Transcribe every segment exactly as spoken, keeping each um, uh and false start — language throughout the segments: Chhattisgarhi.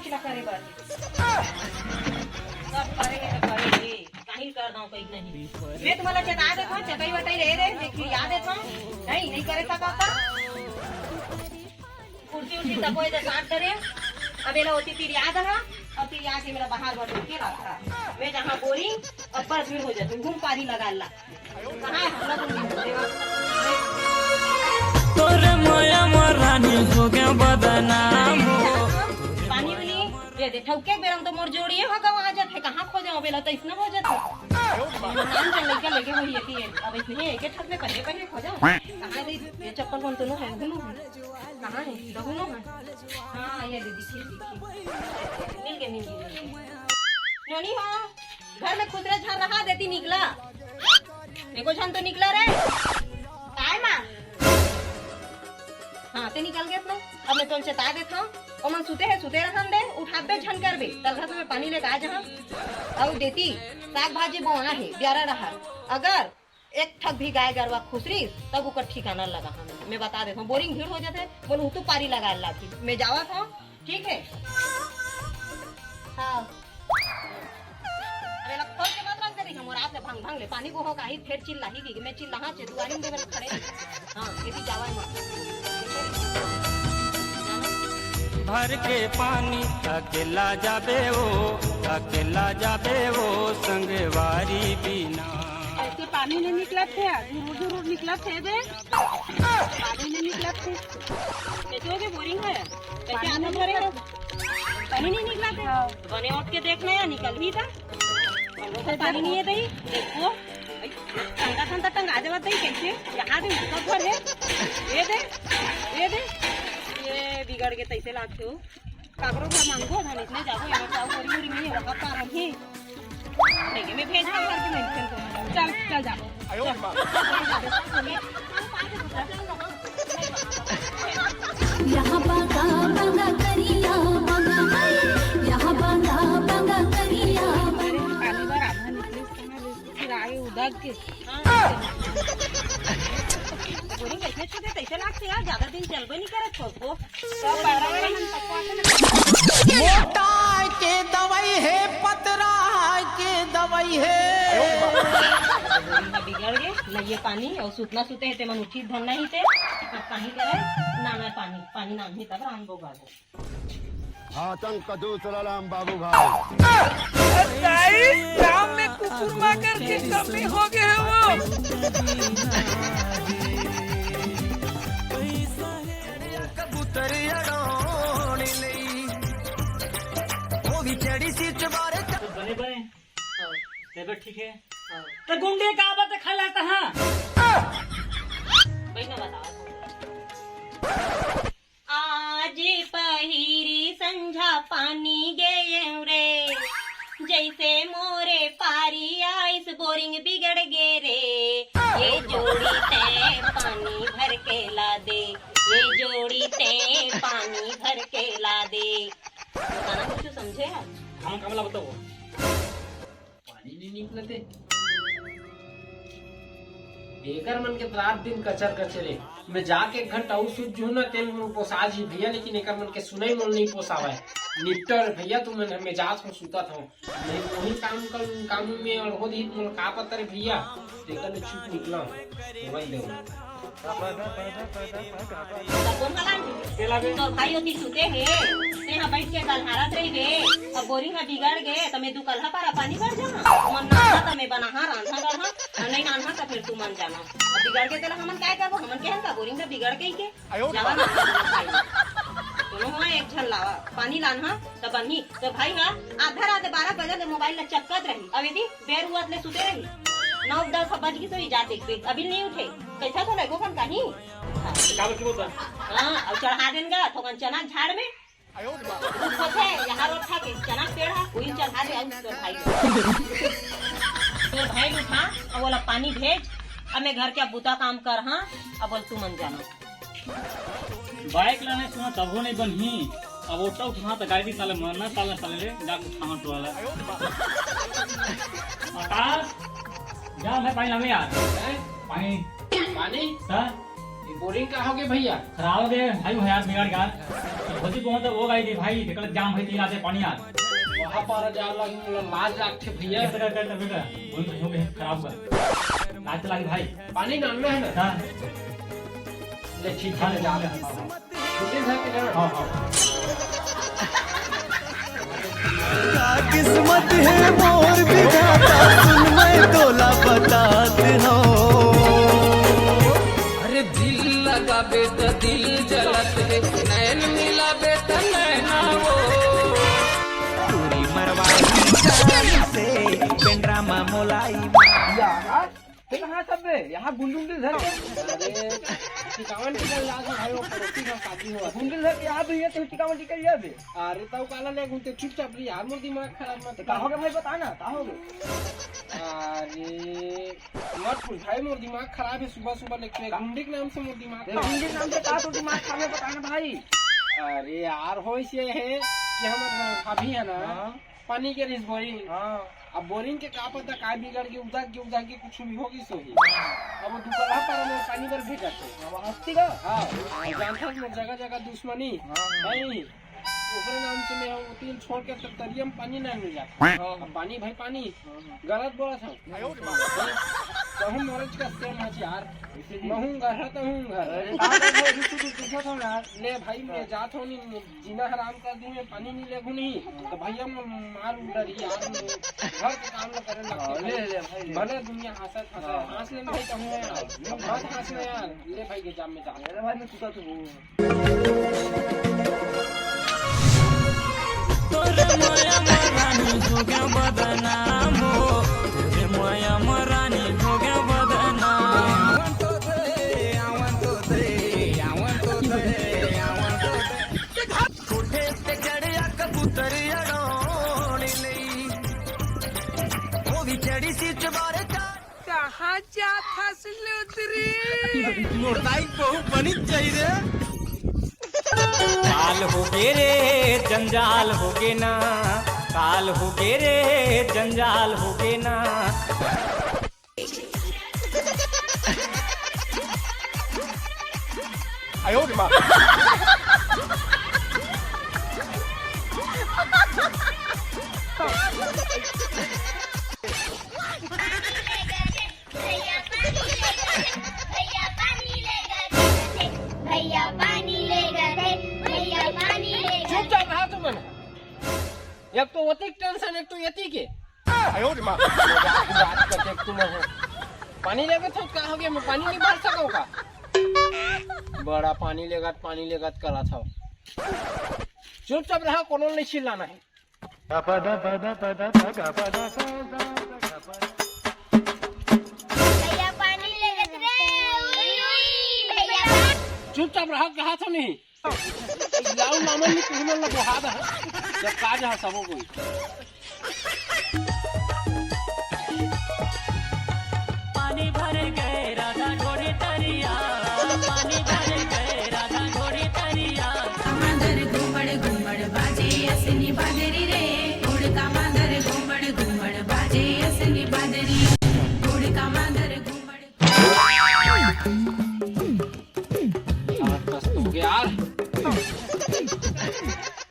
ला करे बर। सब करे हे त करे हे, काहिल कर दंव कहीं नहीं। मैं तुम्हारा चेता देत हंव, चेतई वतई रहे रे, मैं खिड़िया देत हंव। नहीं, नहीं करे का पापा। कुर्सी उर्सी तको एदे साफ करे। अब एला ओती तिरिया दहा, अउ तिरिया के मेला बाहर बर के रखा। मैं जहाँ बोरिंग, अब बड़ भीड़ हो जाती, घूम पारी लगा ला। कहाँ है? हम लोग नहीं बोलते। तोरे माया म रानी हो गया बदनाम हो। पानी उनी, ये दे, ठौके बेरा म तो मोर जोड़िए हो गवा आ जाथे, कहाँ खोजंव बेला, त इसना हो जाथे। नान के लइका लेके होही एती, अब इसने एके ठक में पहले, पहले खोजंव। कहाँ रे, ये चप्पल कौन दोनों है, दोनों है? कहाँ है? दोनों है? हाँ, ये दे, दिखी, दिखी। मिल गए, मिल गए, मिल गए। नोनी हो, घर में खुसरे झन रहा देती निकला। एको झन तो निकला रे। काय माँ? हाँ, ते निकल गए ना। अब मैं तोल चेता देत हंव। ओमन सुते हे, सुते रहन दे, उठाबे झन करबे। तलघट में पानी लेके आ जहाँ। अउ देती, साग भाजी बोआ हे, ब्यारा रहा। अगर एक ठक भी गाय गरवा खुसरिस, तब ओकर ठिकाना लगा हम। मैं बता देत हंव, बोरिंग भीड़ हो जाथे, बोल उतू पारी लगा लागी। मैं जावत हंव, ठीक है? हाँ। अरे ला खोल के मत रख दे रही, हम रात ले भंग भंग ले पानी बोहा का ही, फेर चिल्लाही कि मैं चिल्लाहा चे दुआरी में देवे खड़े। हाँ, ये भी जावा मत। भर के पानी अकेला जाबे ओ, अकेला जाबे ओ संगवारी बिना। ऐसे पानी नहीं निकलत हे, झुरुर झुरुर निकलत हे बे। पानी नहीं निकलत हे। कैसे हो गए बोरिंग है? कैसे पानी आधा नहीं भरे हो? निकलत। पानी नहीं निकलत हे। हाँ। बने उठ के देखना या निकल ही था। हम लोग को पानी नहीं है दही। देखो। टंगा थन त टंगा देवत दई कैसे? यहाँ दे, सब भर हे। ये दे, ये दे। ये बिगड़ के तैसे लागथे हो। काकरो घर मांगो, धन इसने जाबो, यहाँ जाओ, गोरी गोरी में ये वहाँ पार हम ही। ठीक है, मैं भेज कर करके मैं इनके को। चल, चल जा। यहाँ बांगा बांगा करिया बांगा, यहाँ बांगा बांगा करिया बांगा। पानी भर आधा निकले। फिर आगे उदक के। बोरिंग कैसे छूटे, कैसे लागते यार, ज्यादा दिन चलबे नहीं करे, छोटको। तो पैरा वाला मन पकवा के ना। मोटा के दवाई है, पतरा के दवाई है। बोरिंग का बिगड़ गए, न ये पानी और सुतना सुते है, ते मन उठी धन नहीं थे, अब कहीं करे, ना ना पानी, पानी ना नहीं तब राम गो गागो। आतंक का दूसरा नाम बाबू भाई। ताई, गांव में कुकुर माकर के कमी हो गए वो। कबूतर अड़ाउण लई, वो भी चढ़ी सी चबारे। तो बने बने। हाँ। तबीयत ठीक है? हाँ। तो गुंडे का बात खा लेता, हाँ? भाई ना बताओ। आज पहिरी संझा पानी गेयेंव रे, जइसे मोरे पारी आइस बोरिंग बिगड़ गे रे। ये जोड़ी ते पानी भर के ला दे, ये जोड़ी ते पानी भर के ला दे। गाना कुछ समझे आप? हम कमला बताओ। पानी नहीं निकलते। एकर मन के त रात दिन कचर कचरे। मैं जाके एक घंटा अउ सुत जूहूं ना, तेन मोर पोसा जी भैया, लेकिन एकर मन के सुनई मोल नहीं पोसावय। निपटर भैया, तुमन, मैं जात हूँ, सुतत हूँ। नहीं, वही काम कर, काम में अड़हो दी, मोला का पता रे भैया। तेकर ले चुप निकला, मोबाइल दे। तब कोन वाला आंटी? तेला बे। तोर भाई ओती सुते हे, तेहा बैठ के गलहारत रहिबे। अब बोरिंग ह बिगड़ गे, त मैं दू कलहा पारा पानी भर जाना। मन नाना त मैं बनाहा, रांधा गढ़हा, अउ नहीं नाना त फिर तू मन जाना। अब बिगड़ गे तेला हमन काय करबो? हमन केहन का बोरिंग ह बिगड़ गई के? जावा ना, भाई। कोनो हुआ एक झन लावा, पानी लानहा, त बनही। त भाई हा आधा रात बारह बजे ले मोबाइल ला चक्कत रही। अब यदि बेर हुआ ले सुते रही, नौ दस बज गई तो ये जा देखबे, अभी नहीं उठे। कैसा तो लगे कौन कहीं? का बच्ची बोलता? हाँ, अब चढ़ा देन गा, थोकन चना झाड़ में। होथे, यहाँ रोड था के चना पेड़ है, वही चढ़ा दे, अब तोर भाई। तोर भाई उठा, अब बोला पानी भेज, अब मैं घर के अब बुता काम कर, हाँ, अब बोल तू मन जाना। बाइक ला नहीं सुना तभो नहीं बनही। अब ऑटो उठा त गाड़ी साले मरना साले साले ले जा उठावा टोला। आकाश, जा भाई पानी लावे यार। हैं? पानी। पानी? सर? ये बोरिंग का हो गया भैया? खराब हो गया भाई, वो यार बिगड़ गया। होती बहुत वो गाई थी भाई, देखल जाम है तीन आते पानी आ। वहाँ पर जा लगी, मोला लाज लागथे भैया। ऐसा कर, कर, कर, कर। बोल तो हो गए, खराब हुआ। लाज तो लागी भाई। पानी नाम में है ना? हाँ। ले, ठीक है, ले जा। हाँ, हाँ। का किस्मत है मोर विधाता, सुन मैं तोला बतात हूँ। अरे दिल लगाबे त दिल जलत हे, नैन मिलाबे त नैना वो। टूरी मरवाई से पेंड्रा मा मोलाई। यार, ये कहाँ सब बे? यहाँ गुंडुल धर के। अरे, टिकावन टिकल जात हे भाई, वो पड़ोसी का शादी हुआ। गुंडुल धर के यहाँ भी है, तो टिकावन टिकल जा बे। अरे, तब काला ले घूमते, चुपचाप रही यार, मोर दिमाग खराब मत तो कर। का हो गया भाई, बता ना, का हो गया? अरे, मत पूछ भाई, मोर दिमाग खराब है, सुबह सुबह लेके का? गुंडे के नाम से मोर दिमाग ए, खराब गुंडे के नाम से का तो दिमाग खराब है, बता ना भाई। अरे यार, होइस ये है कि हमर भाभी है ना, हाँ। पानी के रिस बोरिंग। हाँ। अब बोरिंग के का पता का बिगड़ के उदक के उदक के कुछ भी हो गइस होही। अब वो दुपहर पर में पानी बर भेजत हे। अब हस्ती का? हाँ। अब जानथस मोर जगह जगह दुश्मनी। हाँ। नहीं। ओकरे नाम से मैं वो तेल छोड़ के त-, तरिया में पानी नहीं मिल जाता। हाँ। अब पानी भाई पानी। हाँ। गलत बोलत हूँ। नहीं, वो तो बात है। कहूँ मरज का सेम है यार। महूँ घर है तो हूँ घर। अरे, बात है, रुक, रुक, रुक, रुक, रुक, यार। ले भाई, मैं जात हूँ नहीं, जीना हराम कर दी, मैं पानी नहीं लेगू नहीं, तो भैया मैं मार डरी यार, मैं घर के काम न करे लगते हाँ, ले, भाई। ले, भाई, ले। भले दुनिया हंसत हंसत, हाँ। हंस लेन भाई कहूँ यार, मत हंस ना यार, ले भाई के जाम में जा। अरे भाई, मैं चुका तो हूँ। तोरे माया में रानी हो गया बदनाम हो, तोरे माया में रानी हो गया बदनाम। कोठे पे चढ़िया कबूतर अड़ाउण लई, वो भी चढ़ी सी चबारे चार। कहाँ जात हस लुदरी? मोर दाई बहू बनिच जाई रे। काल हो गे रे, जंजाल हो गे ना, काल हो गे रे, जंजाल हो गे ना। भैया पानी लेगा रे, भैया पानी लेगा रे, भैया पानी लेगा रे, भैया पानी लेगा रे। चुपचाप रहा तुमन। एक तो ओतिक टेंशन, एक तो एतिक। आयो रे माँ। बात करके तुमन हो। पानी लेगत हो का हो गया? मैं पानी नहीं भर सकूँ का? बड़ा पानी लेगत, पानी लेगत करत हो। चुपचाप रहा, कोनो नहीं चिल्लाना है। भैया पानी लेगत रे, उई, उई, भैया। चुपचाप रहा, कहा था नहीं। लाऊ लामन नहीं कहना लगा हाथ है। जब काज है सबो कोई। पानी भर गए राधा घोड़ी तरिया, पानी भर गए राधा घोड़ी तरिया। मांदर घुमड़ घुमड़ बाजे असनी बादरी रे, उड़का मांदर घुमड़ घुमड़ बाजे असनी बादरी, उड़का मांदर घुमड़। आज बस तो हो गया यार।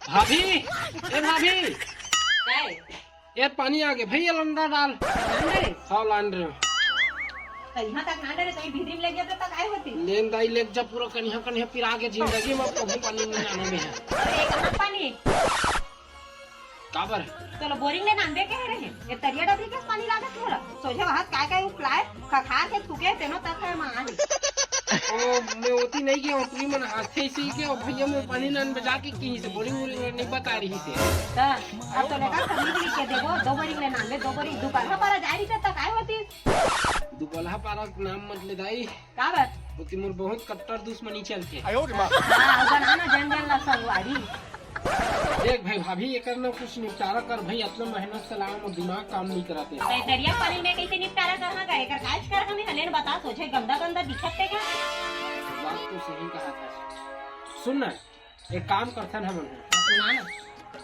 भाभी, ए भाभी। काय? यार, पानी आ गया भैया, लंडा डाल। लान डरे? हाँ, लान रहे। तो यहाँ तक लान डरे, तो ये भीतरी में ले गया तो तक आए होती। लेन दाई, ले जा पूरा कन्या, कन्या पिरा के जिंदगी में कभी पानी नहीं आने में है। अरे, कहाँ पानी? काबर? चलो, बोरिंग ले नांदे कह रहे हैं। ये तरिया डबरी के पानी लागत होला। सोझे वहां काय काय उपलाए, खखार के थूके, तेनो तक है मां आही। ओ, मैं ओती नहीं गया हूँ, तुम मन हाथे इसी के, और भैया मैं पानी नान बजा के कहीं से बोरिंग वोरिंग नहीं बता रही थी। ता, अब तो लेकर सब लिख लिख के देबो, दो बोरिंग ले नान ले, दो बोरिंग, दुपहर पारा जा रही थे, तक आए होती। दुपहर पारा नाम मत ले दाई। का बात? ओती मोर बहुत कट्टर दुश्मनी चलथे। हाँ, अउ बना ना जन जन ला संगवारी। देख भाई भाभी, एकर ना कुछ निपटारा कर भाई, अतना मेहनत से लाए मोर दिमाग काम नहीं कराते। ते दरिया पानी में कैसे निपटारा करना का? एकर काज कर हमें हलेन बता, सोझे गंदा गंदा दिखत ते का? बात तो सही कहा था। सुन ना, एक काम करथन हमन ह। सुना ना।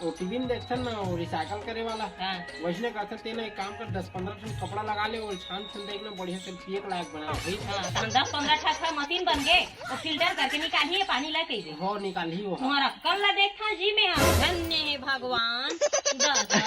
वो टीवी में देखथन ना, वो रिसाइकल करे वाला। हाँ। वैसने करथन, तेन एक काम कर, दस पंद्रह ठन कपड़ा लगा ले, वो छान छुन देख ना, बढ़िया से पिए के लायक बना भाई। हाँ, तो दस पंद्रह ठा, ठा मशीन बन गे, वो फिल्टर करके निकालिए पानी ला कह दे। हो, निकालिए वो। तुम्हारा कल ला देखा जी मैं, हाँ, धन्य है भगवान। दादा।